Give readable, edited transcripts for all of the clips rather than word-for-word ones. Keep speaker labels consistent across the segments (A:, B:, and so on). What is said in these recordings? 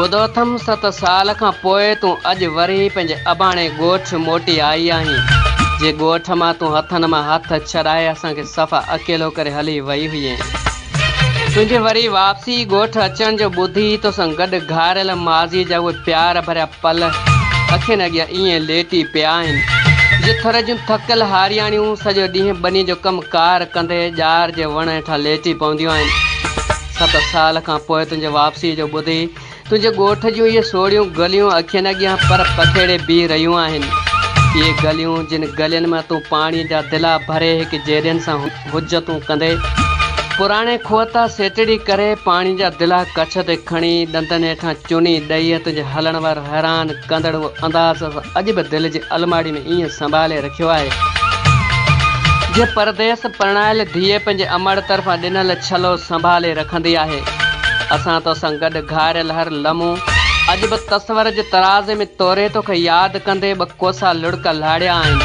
A: ٻڌو اٿم 7 سال کان پوء تون اڄ وري پنهنجي اباڻي ڳوٺ موٽي آئي آهين، جنهن ڳوٺ مان تون هٿن مان هٿ ڇڏائي اسان کي صفا اڪيلو ڪري هلي وئي هئين. تنهنجي وري واپسي ڳوٺ اچڻ جو ٻڌي توسان گڏ گهاريل ماضيء جا اهي پيار ڀريا پل اکين اڳيان ائين ليٽي پيا آهن، جيئن ٿر جون ٿڪل هارياڻيون سڄو ڏينهن ٻني جو ڪم ڪار ڪندي ڄار جي وڻ هيٺان ليٽي پونديون آهن. 7 سال کان پوء تنهنجي واپسيء جو ٻڌي تنهنجي ڳوٺ جون اهي سوڙهيون گليون اکين اڳيان پر پکيڙي بيهي رهيون آهن. اهي گليون جن گلين مان تون پاڻيء جا دلا ڀري هڪ جيڏين سان حجتون ڪندي، پراڻي کوهه تان سيٽڙي ڪري پاڻي جا دلا ڪڇ تي کڻي ڏندن هيٺان چوني ڏئي تنهنجي هلڻ وارو حيران ڪندڙ اهو انداز اسان اڄ به دل جي الماڙي ۾ ائين سنڀالي رکيو آهي، جيئن پرديس پرڻايل ڌيء پنهنجي امڙ طرفان ڏنل ڇلو سنڀالي رکندي آهي. اسان توسان گڏ گهاريل هر لمحو اڄ به تصور جي ترازي ۾ توري توکي ياد ڪندي ٻه ڪوسا لڙڪ لاڙيا آهن.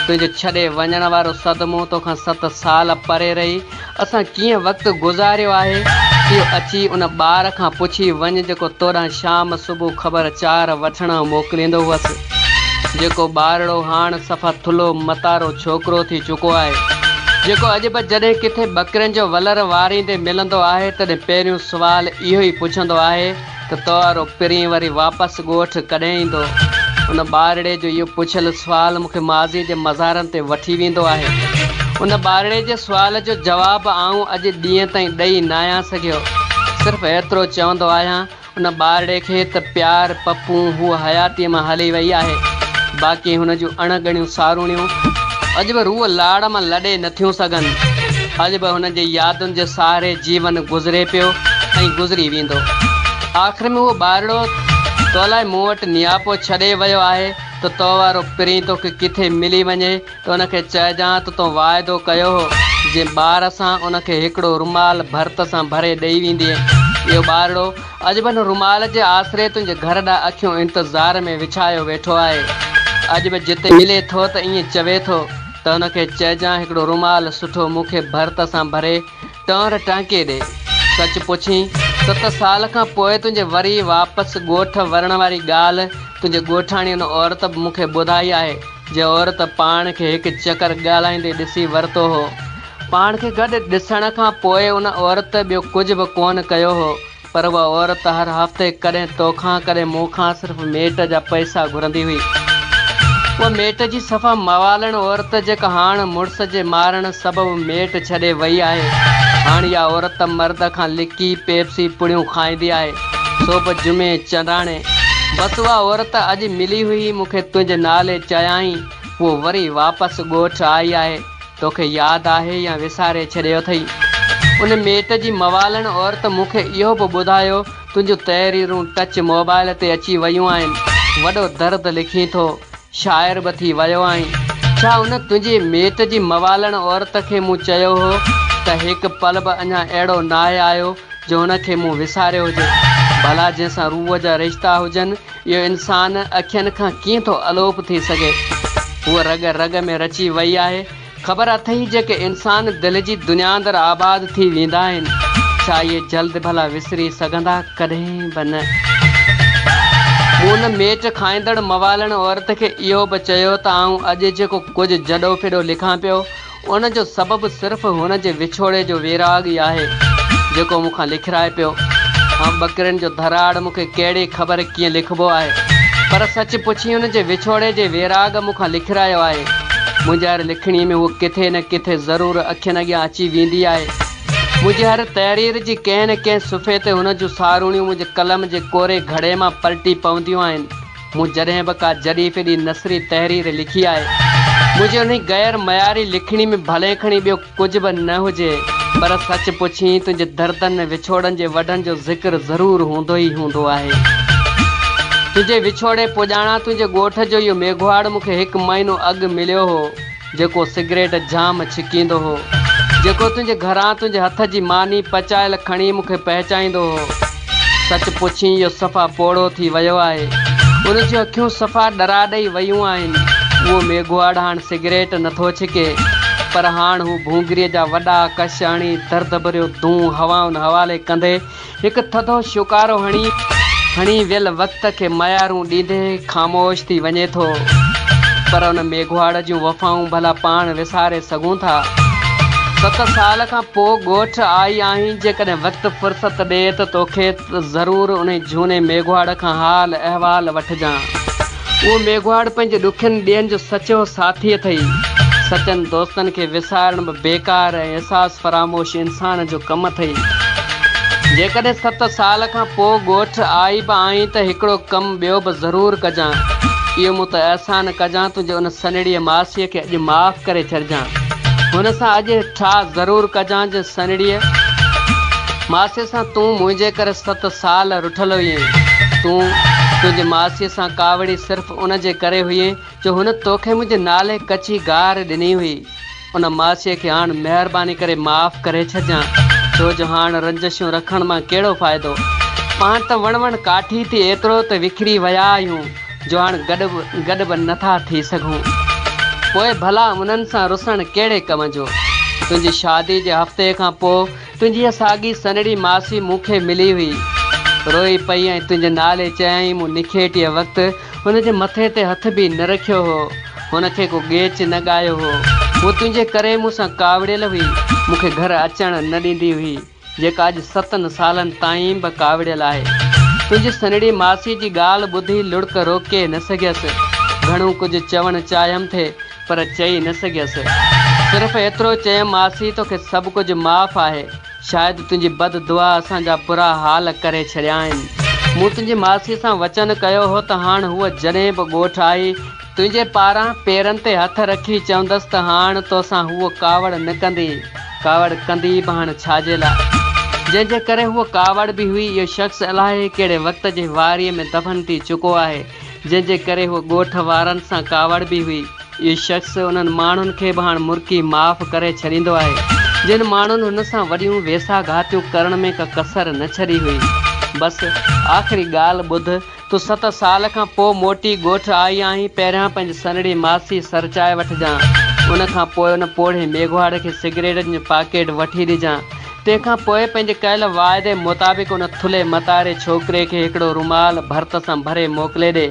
A: تنهنجي ڇڏي وڃڻ وارو صدمو توکان 7 سال پري رهي اسان ڪيئن وقت گذاريو آهي، اهو اچي ان ٻار کان پڇي وڃ جيڪو توڏانهن شام صبح خبر چار وٺڻ موڪليندو هئس. جيڪو ٻارڙو هاڻ صفا ٿلهو متارو ڇوڪرو ٿي چڪو آهي. جيڪو اڄ به جڏهن ڪٿي ٻڪرين جو ولر واريندي ملندو آهي تڏهن پهريون سوال اهو ئي پڇندو آهي ته تو وارو پرين وري واپس ڳوٺ ڪڏهن ايندو؟ ان ٻارڙي جو اهو پڇيل سوال مون کي ماضيء جي مزارن تي وٺي ويندو آهي. ان ٻارڙي جي سوال جو جواب آئون اڄ ڏينهن تائين ڏئي ناهيان سگهيو. صرف ايترو چوندو آهيان ان ٻارڙي کي ته پيار پپون هوء حياتيء مان هلي وئي آهي. باقي هن جون اڻ ڳڻيون ساروڻيون اڄ به روح لاڙ مان لڏي نٿيون سگهن. اڄ به هن جي يادن جي سهاري جيون گذري پيو ۽ گذري ويندو. آخر ۾ اهو ٻارڙو تو لاء مون وٽ نياپو ڇڏي ويو آهي ته تو وارو پرين توکي ڪٿي ملي وڃي ته ان کي چئجان ته تو واعدو ڪيو هو، جنهن ٻار سان ان کي هڪڙو رومال ڀرت سان ڀري ڏئي ويندين. اهو ٻارڙو اڄ به ان رومال جي آسري تنهنجي گهر ڏانهن اکيون انتظار ۾ وڇايو ويٺو آهي. اڄ به جتي ملي ٿو ته ائين چوي ٿو ته هن کي چئجان هڪڙو رومال سٺو مون کي ڀرت سان ڀري ٽئونر ٽانڪي ڏي. سچ پڇين 7 سال کان پوء تنهنجي وري واپس ڳوٺ ورڻ واري ڳالهه تنهنجي ڳوٺاڻي ان عورت به مون کي ٻڌائي آهي، جنهن عورت پاڻ کي هڪ چڪر ڳالهائيندي ڏسي ورتو هو. پاڻ کي گڏ ڏسڻ کان پوء ان عورت ٻيو ڪجهه به ڪونه ڪيو هو، پر اها عورت هر هفتي ڪڏهن توکان ڪڏهن مون کان صرف ميٽ جا پئسا گهرندي هئي. اها ميٽ جي صفا موالڻ عورت جيڪا هاڻ مڙس جي مارڻ سبب ميٽ ڇڏي وئي آهي. هاڻ اها عورت مرد کان لڪي پيپسي پڙيون کائيندي آهي، سو به جمعي چنڊاڻي. بس اها عورت اڄ ملي هئي مون کي تنهنجي نالي چيائين، هوء وري واپس ڳوٺ آئي آهي. توکي ياد آهي يا وساري ڇڏيو اٿئي؟ ان ميٽ جي موالڻ عورت مون کي اهو به ٻڌايو، تنهنجون تحريرون ٽچ موبائل تي اچي ويون آهن، وڏو درد لکين ٿو، شاعر به ٿي ويو آهين. ڇا ان تنهنجي ميٽ جي موالڻ عورت کي مون چيو هو ته هڪ پل به اڃا اهڙو ناهي آيو جو هن کي مون وساريو هجي؟ ڀلا جنهن سان روح جا رشتا هجن، اهو انسان اکين کان ڪيئن ٿو الوپ ٿي سگهي؟ هوء رڳ رڳ ۾ رچي وئي آهي. خبر اٿئي جيڪي انسان دل جي دنيا اندر آباد ٿي ويندا آهن، ڇا اهي جلد ڀلا وسري سگهندا؟ ڪڏهن به نه. مون ان ميٽ کائيندڙ موالڻ عورت کي اهو به چيو ته آئون اڄ جيڪو ڪجهه جڏو ڦڏو لکان پيو، ان جو سبب صرف هن جي وڇوڙي جو ويراڳ ئي آهي، جيڪو مون کان لکرائي پيو. هان ٻڪرين جو ڌراڙ مون کي ڪهڙي خبر ڪيئن لکبو آهي، پر سچ پڇين هن جي وڇوڙي جي ويراڳ مون کان لکرايو آهي. منهنجي هر لکڻي ۾ هوء ڪٿي نه ڪٿي ضرور اکين اڳيان اچي ويندي آهي. منهنجي هر تحرير جي ڪنهن نه ڪنهن صفحي تي هن جون ساروڻيون منهنجي قلم جي ڪوري گهڙي مان پلٽي پونديون آهن. مون جڏهن به ڪا جڏي ڦڏي نثري تحرير لکي آهي، منهنجي انهي غير معياري لکڻي ۾ ڀلي کڻي ٻيو ڪجهه به نه هجي، پر سچ پڇين تنهنجي دردن ۽ وڇوڙن جي وڍن جو ذڪر ضرور هوندو ئي هوندو آهي. تنهنجي وڇوڙي پڄاڻان تنهنجي ڳوٺ جو اهو ميگهواڙ مون کي هڪ مهينو اڳ مليو هو. جيڪو سگريٽ جام ڇڪيندو هو، جيڪو تنهنجي گهران تنهنجي هٿ جي ماني پچايل کڻي مون کي پهچائيندو هو. سچ پڇين اهو صفا پوڙهو ٿي ويو آهي. ان جون اکيون صفا ڏرا ڏئي ويون آهن. اهو ميگهواڙ هاڻ سگريٽ نٿو ڇڪي، پر هاڻ هو ڀونگريء جا وڏا ڪش هڻي درد ڀريو دونهون هوائن حوالي ڪندي هڪ ٿڌو شوڪارو هڻي کڻي ويل وقت کي ميارون ڏيندي خاموش ٿي وڃي ٿو. پر ان ميگهواڙ جون وفائون ڀلا پاڻ وساري سگهون ٿا؟ ست سال کان پوء ڳوٺ آئي آهين، جيڪڏهن وقت فرصت ڏئي ته توکي ضرور انهي جهوني ميگهواڙ کان حال احوال وٺجان. اهو ميگهواڙ پنهنجي ڏکين ڏينهن جو سچو ساٿي اٿئي. سچن دوستن کي وسارڻ به بيڪار ۽ احساس فراموش انسان جو ڪم اٿئي. جيڪڏهن ست سال کان پوء ڳوٺ آئي به آهين ته هڪڙو ڪم ٻيو به ضرور ڪجان. اهو مون تي احسان ڪجان تنهنجي ان سنهڙيء ماسيء کي اڄ معاف ڪري ڇڏجان. هن سان اڄ ٺاهه ضرور ڪجان جنهن سنهڙيء ماسيء سان تون منهنجي ڪري ست سال رٺل هئين. تون تنهنجي ماسيء سان ڪاوڙي صرف ان جي ڪري هئين جو هن توکي منهنجي نالي ڪچي گار ڏني هئي. ان ماسيء کي هاڻ مهرباني ڪري معاف ڪري ڇڏجان، ڇو جو هاڻ رنجشون رکڻ مان ڪهڙو فائدو. پاڻ ته وڻ وڻ ڪاٺي ٿي ايترو ته وکري ويا آهيون جو هاڻ گڏ گڏ به نه ٿا ٿي سگهون. پوء ڀلا انهن سان رسڻ ڪهڙي ڪم جو. تنهنجي شادي جي هفتي کان پوء تنهنجي اها ساڳي سنهڙي ماسي مون کي ملي هئي. روئي پئي ۽ تنهنجي نالي چيائين مون نکيٽيء وقت هن جي مٿي تي هٿ به نه رکيو هو. هن کي ڪو ڳيچ نه ڳايو هو. هوء تنهنجي ڪري مون سان ڪاوڙيل هئي. مون کي گهر اچڻ نه ڏيندي هئي، جيڪا اڄ ستن سالن تائين به ڪاوڙيل آهي. تنهنجي سنهڙي ماسيء جي ڳالهه ٻڌي لڙڪ روڪي نه سگهيس. گهڻو ڪجهه چوڻ چاهيم ٿي، پر چئي نه سگهيس. صرف ايترو چيم ماسي توکي سڀ ڪجهه معاف آهي. شايد تنهنجي بد دعا اسان جا برا حال ڪري ڇڏيا آهن. مون تنهنجي ماسيء سان وچن ڪيو هو ته هاڻ هوء جڏهن به ڳوٺ آئي، تنهنجي پاران پيرن تي هٿ رکي چوندس ته هاڻ توسان هوء ڪاوڙ نه ڪندي. ڪاوڙ ڪندي به هاڻ ڇا جي لاء؟ جنهن جي ڪري هوء ڪاوڙبي هئي، اهو شخص الاهي ڪهڙي وقت جي واريء ۾ دفن ٿي چڪو آهي. جنهن جي ڪري هوء ڳوٺ وارن سان ڪاوڙبي هئي. اهو شخص انهن ماڻهن کي به هاڻ مرڪي معاف ڪري ڇڏيندو آهي، جن ماڻهن هن سان وڏيون ويساهه گهاتيون ڪرڻ ۾ ڪا ڪسر نه ڇڏي هئي. بس، آخري ڳالهه ٻڌ، تون ست سال کان پوء موٽي ڳوٺ آئي آهين، پهريان پنهنجي سنهڙي ماسي سرچائي وٺجان، ان کان پوء ان پوڙهي ميگهواڙ کي سگريٽن جو پاڪيٽ وٺي ڏجان، تنهن کان پوء پنهنجي ڪيل واعدي مطابق ان ٿلهي متاري ڇوڪري کي هڪڙو رومال ڀرت سان ڀري موڪلي ڏي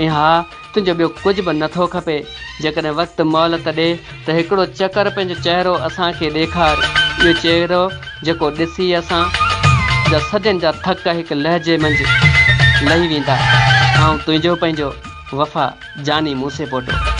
A: ۽ ها، تنهنجو ٻيو ڪجهه به نٿو کپي. جيڪڏهن وقت مهلت ڏي ته هڪڙو چڪر پنهنجو چهرو اسان کي ڏيکار. اهو چهرو جيڪو ڏسي اسان جا صدين جا ٿڪ هڪ لهجي منجهه لهي ويندا. آئون تنهنجو پنهنجو وفا جاني موسي پوٽو.